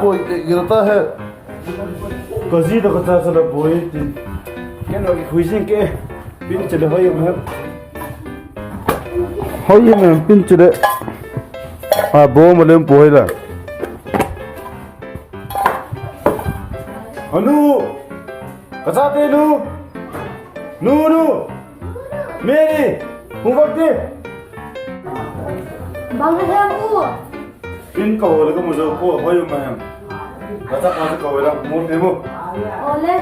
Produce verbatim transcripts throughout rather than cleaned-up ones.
Oi, gira ta he. Ka zi ta ka cha sa la boi ti. Ken lo ki khui zing ke. Pin che le hoi em he. Hoi em em pin che le. A bo ma lem poi la. Anu. Ka chate nu. Nu, nu. Mary. Hung vak ti. Bang hem u. In ka hawl ka mu zo pua, hoi um a hem. Ka chapa chu ka hawl a mu te mu. Ole.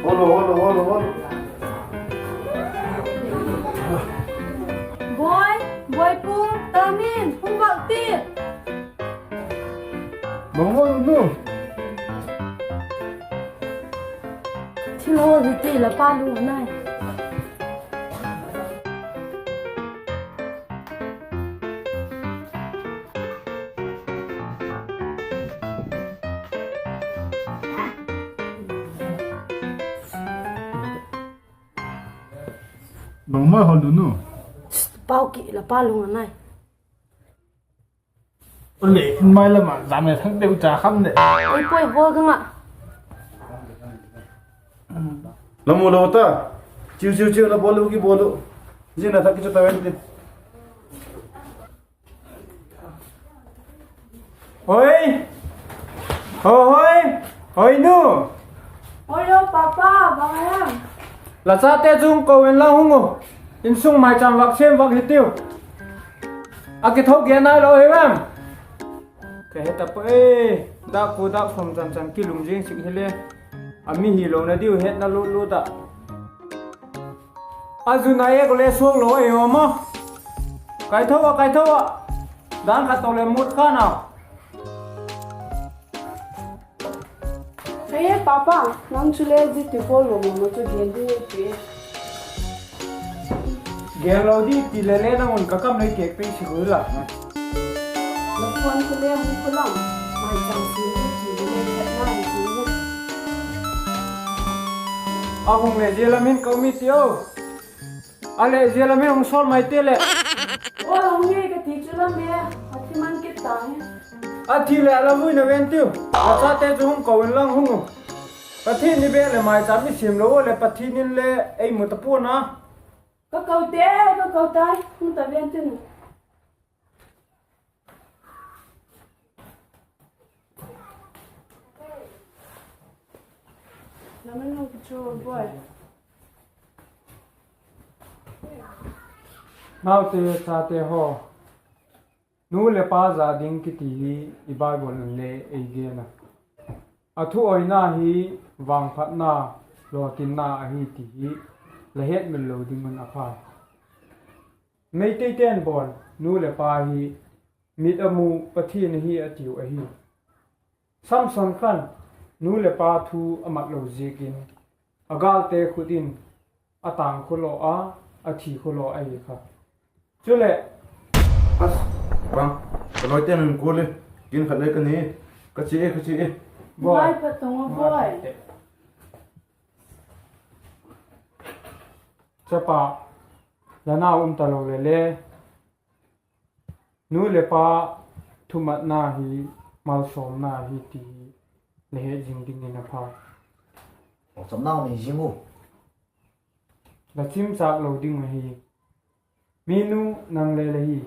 Holo, holo, holo, holo. Boi, boi pu, tamin, hung vak ti. Bang hoi um nu. Thil hawl hi ti la pa lung a nai. Bangma hon nu nu. Pau ki la pa lung a nai. Ole, in mai lam ah, zam le thang deu cha kham de. Ei poi hawl ka nga. La mu lo ta. Chiu, chiu, chiu, la bol lo ki bol lo. Zin na thak ki chu ta ven tin. Hoi. Ho, hoi. Hoi nu. Hoi lo, papa, bang a hem. La chate chung ko in la hung u. Insung maicham vak sem vak hi tiu. A kitho ke nai lo hi vang. Ka he ta pua e. Dak ku dak som chan chan kilum zing sik hile. A mi hi lo na diu het na lut lut a. A zu nai e ko le suak lo e o maw. Kai tho a, kai tho a. Dan khat to le mut kha na. Hei, papa, nang chu le zi ti pawl lo mama chu gen ding ti. Gen lo di ti le le nang un ka kam le kek pe si gu la. La phone ko le hung ko lam. Mai chang si ni ti le le na ni ti le. A hung le zia lam in ka um i ti o. A le zia lam in hung sawl mai ti le. O, hung nge ka ti chu lam e. A thi man kit ta hi. A thi le a la vui na ven tiu. La chate chu hung ko in lang hung u. Pathian ni bek le mai cham i sim lo le Pathian in le ei mu ta pua'n a. Ka ko te, ka ko tai, hung ta ven tin. Naute chate haw, nu le pa za ding kiti hi i Bible in le ei gen a. A thu awina hi vangphatna, lawtinna ahi ti hi la hetmil lo ding un a pha. Meiteite'n bawl nu leh pa hi mit a mu Pathian ahi a tiu ahi. Samson khan nu leh pa thu a mat lo ziakin a gâlte khut in a tâng khawlaw a, a thi khawlaw ahi kha. Chuleh, bang, ka lawite'n hun kual e, kin khat le ka ni, ka chia e, ka chia e. Boi, phat tang a boi. Chapa, la nau um talo le le, nu leh pa thumatna hi malsawmna hi ti hi la het zing dingin a pha. Malsawmna nei zing u. La chimchâk lo ding ahi. Minu nang le la hi,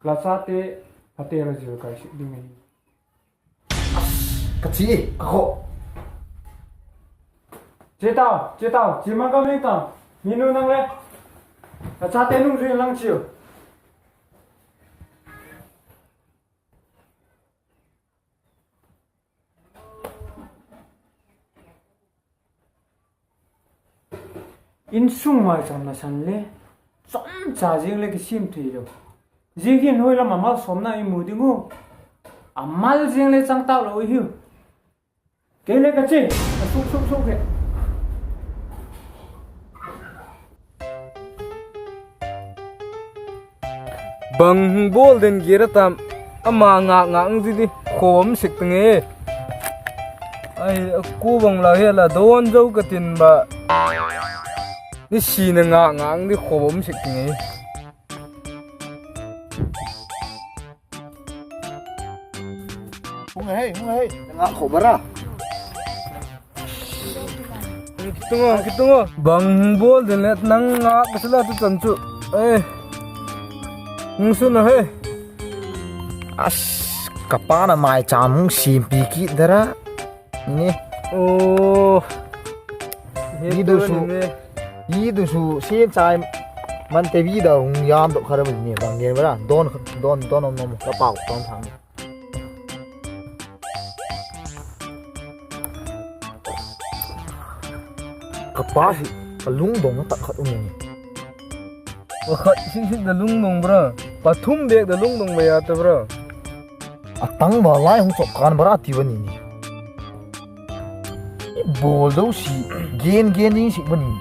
la chate phate la zil kai suk ding ahi. Ka chi, ka kho. Chia tau, chia tau, chia mang ka meng tau. Minu nang le, la chate nungzui inlang chiu. Insung maicham nasan le, chomcha ziang le kisiam thei lo. Ziakin hoi lam a malsawmna i mu ding u. A mal ziang le chang tâk lo i hiu. Kei le ka chi, ka suk suk suk he. Bang hung bawl den gir a tam, ama ngâk ngâk zi di khawm sik ta nge. Ai, a ku bang la he la dawn zo ka tin ba. Ni sina ngâk ngâk di khawm sik ta nge. Nga kho bara. Kitung a, kitung a. Bang bawl ding le nang ngak ka sala tu chan chu. Ei. Hung sun a he. As, ka pa na maicham hung simpi kit dara. Ni. O. Ni du su. Ni du su sim chai. Man te vida hung yam dok khara ni bang gen bara. Don, don, don om nom ka pau ton thang. Ka pa hi, ka lungdong tak khat um ni. Pakhat sik da lungdong bra. Pathum bek da lungdong mai a ta bra. A tangval lai hung chop kan bra ti va ni ni. Bawl do si, gen gen ni sik va ni.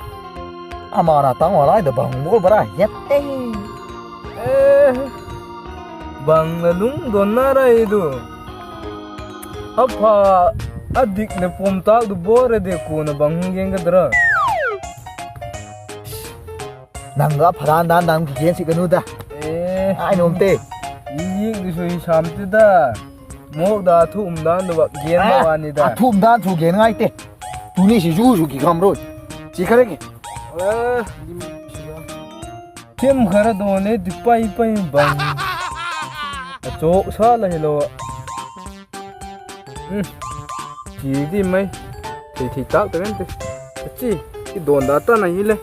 Ama na tangval lai da bang bawl bra het te. Eh, bang la lungdon na rai du. A pha, a dik le pom tak du bawr e de ku na bang hung gen ka dra. Nang ga pha dan dan dang ki gen sik ka nu da. Eh. Ai nom te. I yik di sui sam te da. Mok da thu um dan du bak gen ma wa ni da. A thu um dan thu gen ngai te. Tuni si zu zu ki kham roi. Chi kha le ki. Eh. Thim khara don e ti pai pai bang. A chok sa la hilo. Hmm. Chi di mai. Thei thei tak ta kan te. Chi. Ki don da ta na hi le.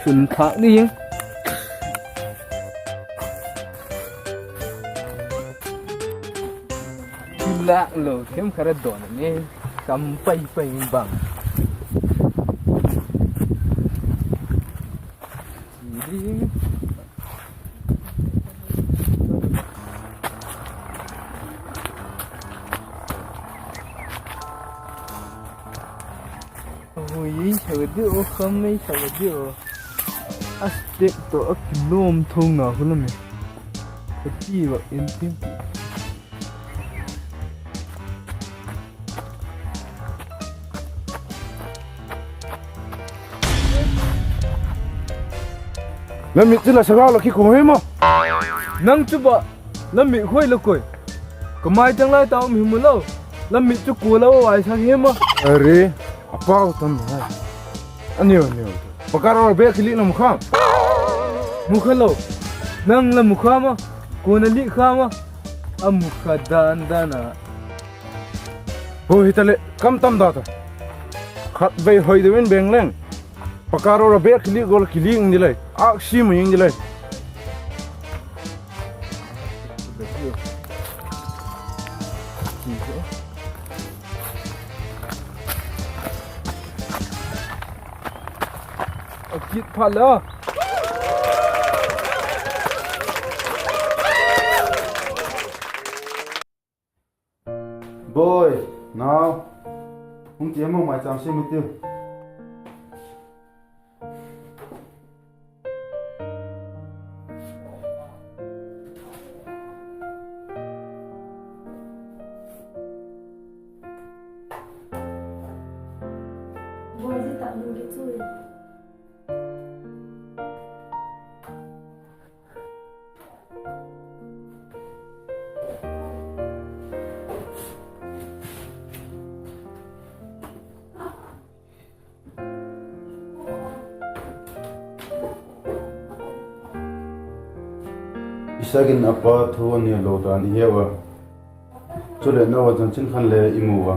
Sun thak ni. Thil lak lo thim khara don ni. Kam pai pai bang. Hui ei sa ka di o, kham ei sa ka di o. A step to a kilom thong na hu la me. Ka ti va in tin ti. La mit chu la sagau la ki ko he ma. Nang chu ba, la mit khoi la koi. Ka mai tang lai ta um hi mu lo. La mit chu ko la o ai sa he ma. Are, a pau tam ha. Ani o, ani o. Pakar or be ki li na mu kha. Mu kha lo. Nang la mu kha ma. Ko na li kha ma. A mu kha dan dan a. Ho hi ta le, kam tam da ta. Khat vei hoi deu in beng leng. Pakar or a bek kilik gol kilik ing di lai. Ak si mu ing di lai. A kit pha la. Boi, nau. Hung ti amo mai cham si mi tiu. Boi, zi tak lu ki chu. Isaak in a pa thu a nêl lo dan i heu a. Chuleh nau a chanchin khan le i mu a.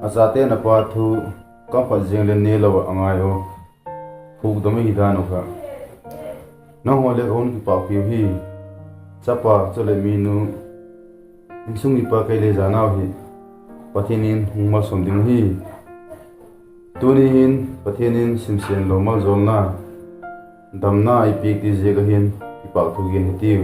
A chate'n a pa thu kam khat ziang le nêl lo a ngai u. Hukdam i hi dan uh kha. Nanghaw le ka hun kipâk piu hi. Chapa chuleh minu, insung mipa kei le zanau hi Pathian in hung malsawm ding ahi. Tuni hin Pathian in simsen lo maljawlna, damna ei piak ti ziak ahin kipâk thu gen hi tiu.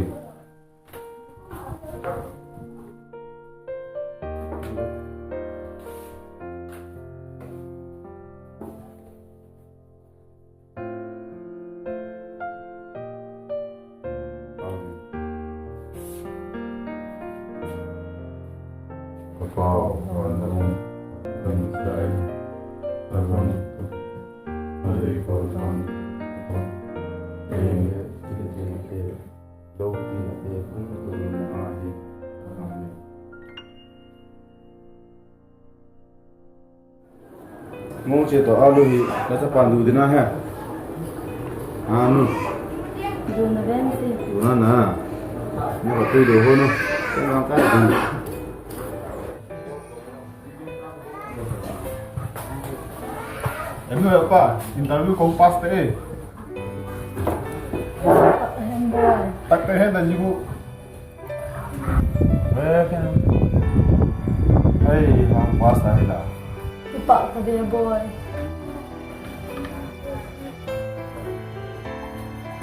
Mo che to alu hi, la chapa du ding a he. Anu. Du na ven si. Du na na. Ni ka tui du ho no. Ka nang ka du. Enu pa, interview ko pass te e. Tak te hen da ni bu. Ei, nang pass ta hi la. Kipak ka ve boi.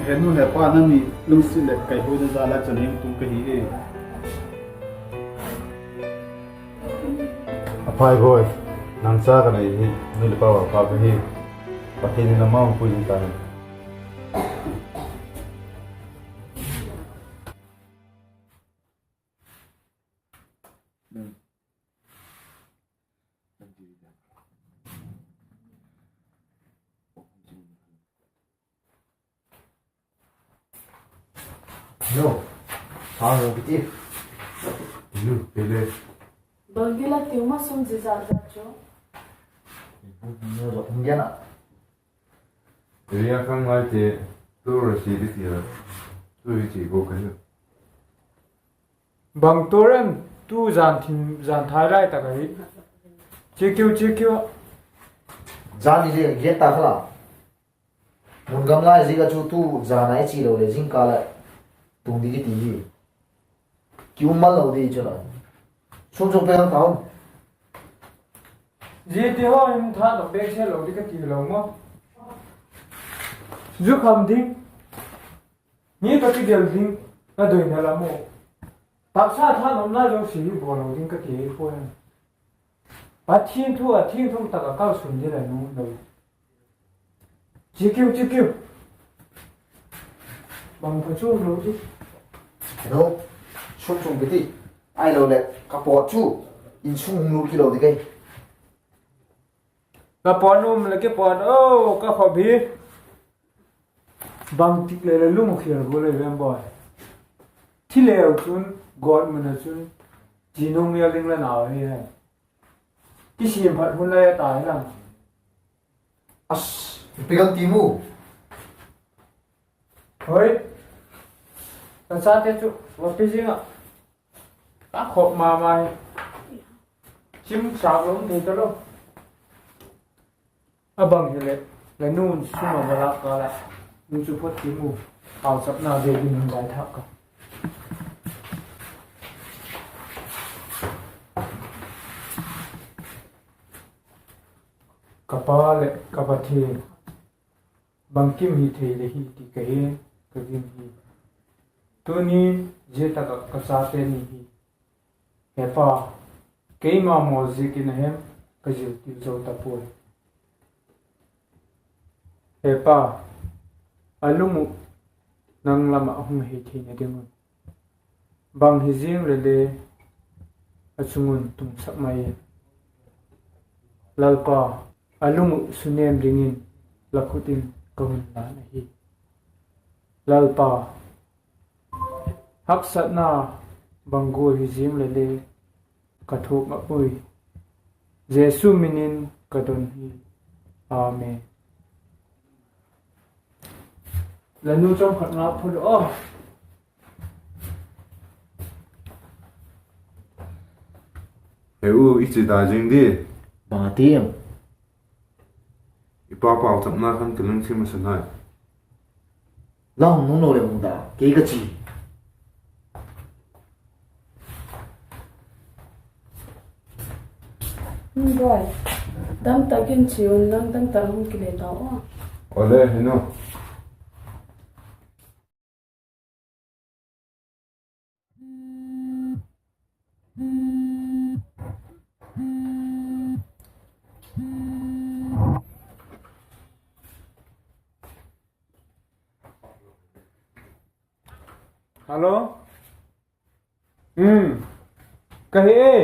He nu he pa, nang ni lungsiat leh kaihoina jal a chun hing tung ka hi e. A phai boi, nang cha ka nei hi, nu le pa va pha ka hi. Pathian in a ma hung pui ding ta hi. No. Thang lo kiti. No, pele. Bangila tiu ma sum ji za za chu. No, um dia na. Area khang lai te, tu ra si di ti la. Tu ri chi ko ka hi. Bang tu ren, tu zan thim, zan thai lai tak ahi. Chi kiu, chi kiu. Zan ni le, giat ta kha la. Mun gam lai zik a chu tu zan a i chi lo le zingkal a tung di kiti hi. Ki um mal lo di chu la. Sum sum pe ang ka um. Zi ti ho in tha ka pek se lo di ka ti lo maw. Zu kham ding. Ni ka ti gel ding. Ka doi na la maw. Taksa tha nom na zo si hi bo lo ding ka ti hi ko. Pathian thu a thiangtho tak a kalsuan ding la nu lo. Chi kiu, chi kiu. Bang pha chu lo chi. Hello. Sum sum kiti. Ai lo le ka pawt chu. In sum hung lu ki lo di kai. Ka pawt um le ki pawt o ka khop hi. Bang tik le le lum khial gu le vem boi. Thi leu chun, gawt mun a chun, chi nung mial ding la nau hi he. Kisiam phat hun lai a ta hi lam. As, pi kan ti mu. Hoi. Ka chate chu, va pi zing a. Ka khop ma ma hi. Chim sak lo, um thei ta lo. A bang hi le, la nun sum a va lak ka la. Nu chu phot ti mu. Pauchapna ve ding hun dai thak ka. Ka Pa leh ka Pathian, bangkim hi thei le hi ti ka he, ka gim hi. Tuni zia tak ah ka chate ni hi. He Pa, keima mawl ziakin a hem ka zil til zo ta puai. He Pa, a lung uh nang lam ah hung hei theina ding un, bang hi ziang le le a chung un tungsak mai in. Lalpa, a lung uh sunêm dingin la khut in ka hun lan ahi. Lalpa, haksatna bang gual hi ziang le le ka thuak ngam ui. Jesu min in ka don hi. Amen. La nu chawm khat nga phut aw. He u, i chia ta zing di. Bang a ti em? I pa pauchapna khan ka lungthim a sa nai. La hung nung lo leh hung ta, kei ka chi. Boi, dam tak in chia un, nang dam tak hung kile ta aw. Awle, henu. Hello? Ka hi e.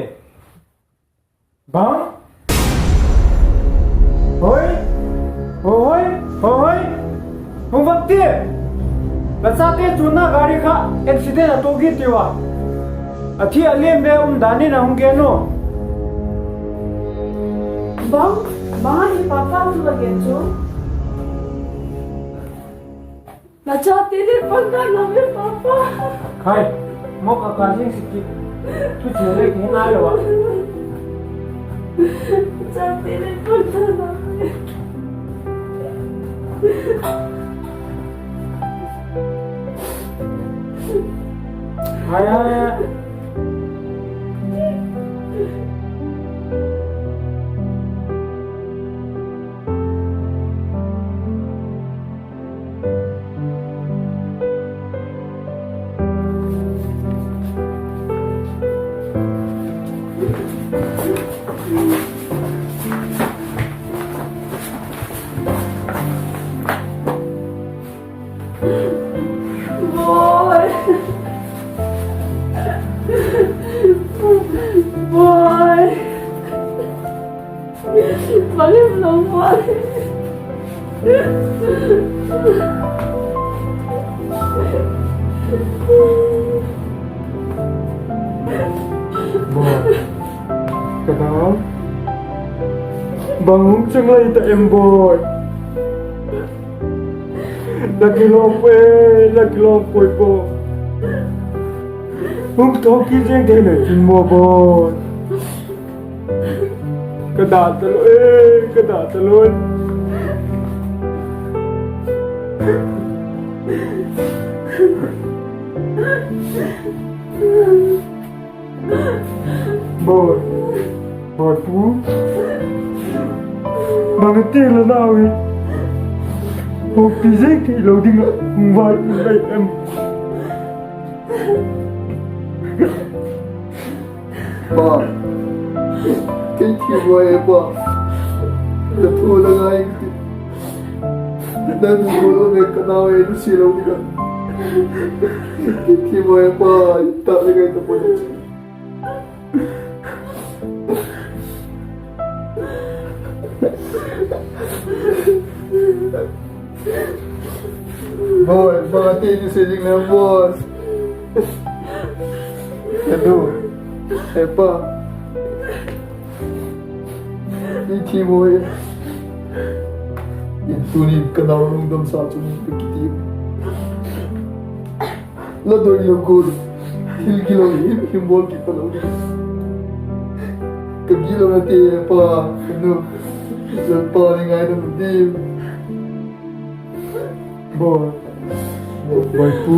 Bang? Hoi? Hoi? Hoi? Hung vak ti. La chate chunna gari kha accident a tuak hi tiu a. A thi a liam ve um dan in a hung gen u. Bang? Bang ahi papa, tu la gen chu? Na chate le pang ta na me papa. Khai, mawk a ka zing sik ki. Thu chia le ki ngai lo a. Chate le pang ta na me. Hai, hai, hai. Boi. Boi. Bang em lo, Boi. Boi. Ka dam. Bang hung chang lai ta em, Boi. La kilawm puai, la kilawm puai, Boi. Hung thawk kit zing thei le chin maw, Boi. Ka da talo e, ka da talo e. Boi, Boi pu. Bang a ti la nau hi. Hung pi zing thei lo ding a, hung vai pu lai em. Pa, kei thi maw e pa. Ka thu la ngai ti. Nang thu lo me ka nau e, nusia lo ding a. Kei thi maw e pa, i ta le ngai ta maw. Boi, bang a ti ni se ding le, Boi. Ka nu, he pa. I thi maw e. In tuni ka nau lungdam sa chu ka kiti. La doi lo gual, thil gilo himhim bawl kit talo ding. Ka gilo na ti pa, ka nu, Lalpa ni ngaidam ding. Boi, Boi pu.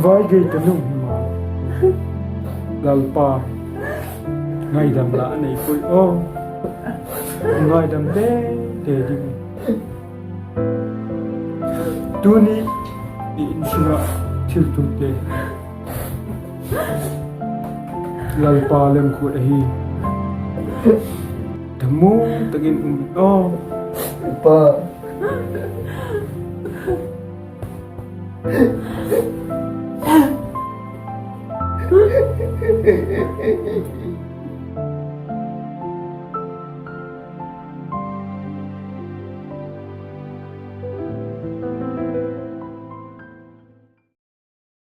Vai gei ta nung hi ma. Lalpa, ngaidam la nei puai aw. Ngaidam te te ding. Tuni i insung ah thiltute Lalpa lemkhuat ahi. Thamuang tak in um in aw. Pa.